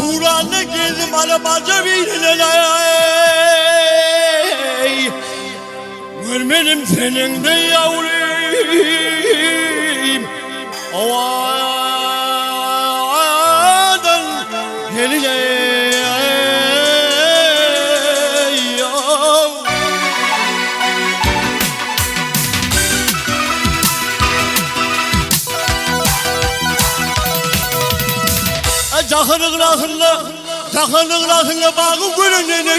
Turanda gezdim alabaca birine Görmedim senin de yavrum. Ovadan geline Jahanyň rahynda, jahanyň rahynda bagyň gülünini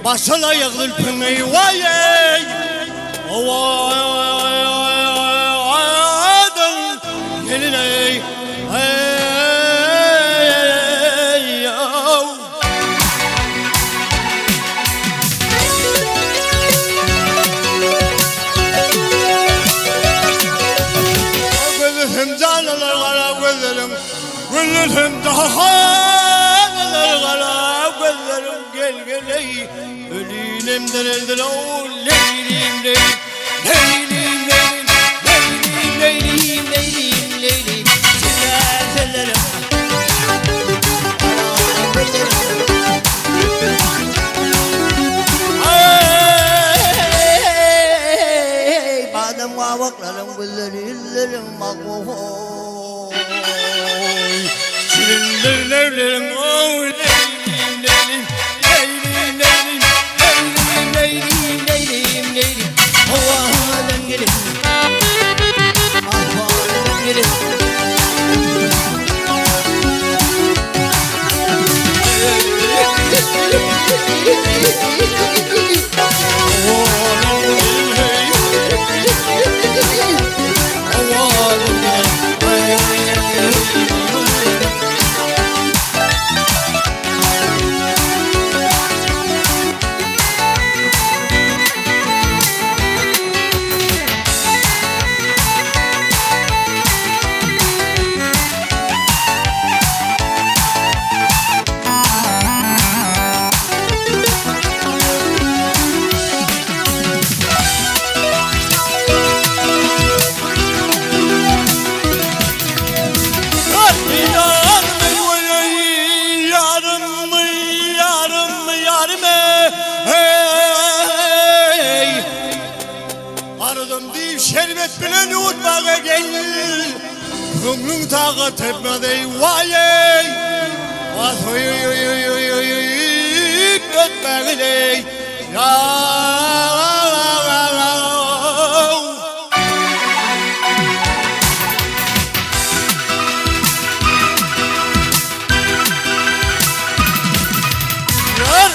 Başdan aýak zülpüňi waý eý Owadan gelin eý Eý Gözüm janalar gara gözlerim Gözüm janalar gara gözlerim Gel gel ey Ölünem dirildir o leylim leylim Leylim leylim leylim leylim leylim leylim Siller sillerim Ey badem gabaklarym gülleri ýüzlerim ak ohoý. Şirindir levlerim o leylim leylim Leylim leylim leylim leylim leylim leylim Howaladan gelin. Ahwaladan gelin. Yarım yarım yarım hey Aradım deyip şerbet bilen unutmağa gel Köňlüň tagat etmedi vay ey Vasıyıp etmedi ya Yar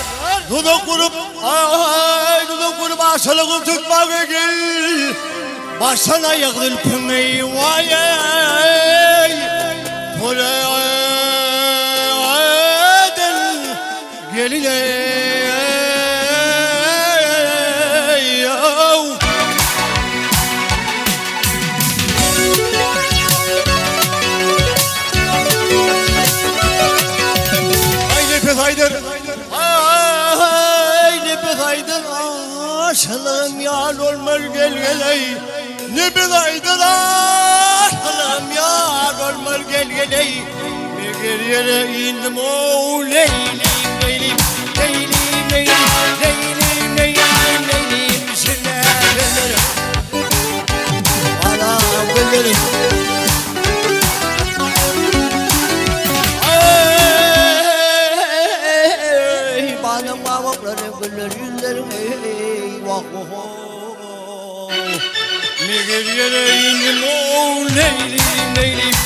dudak kurup ay dudak kurup aşalıgım tutmağa gel Baştan ayak zülpüňi vay ey Tola gelin ey Ay nefes aydır. Ay nefes aydır. Aşalım yar olmaz gel gel ey. Nefes aydır aşalım yar olmaz gel gel ey. Bir yere indim o leylim leylim leylim leylim leylim leylim leylim şirinler. Anam güllerim. Ey badem gabaklarym gülleri ýüzlerim ey wah ohoý. Bir yere indim o leylim leylim.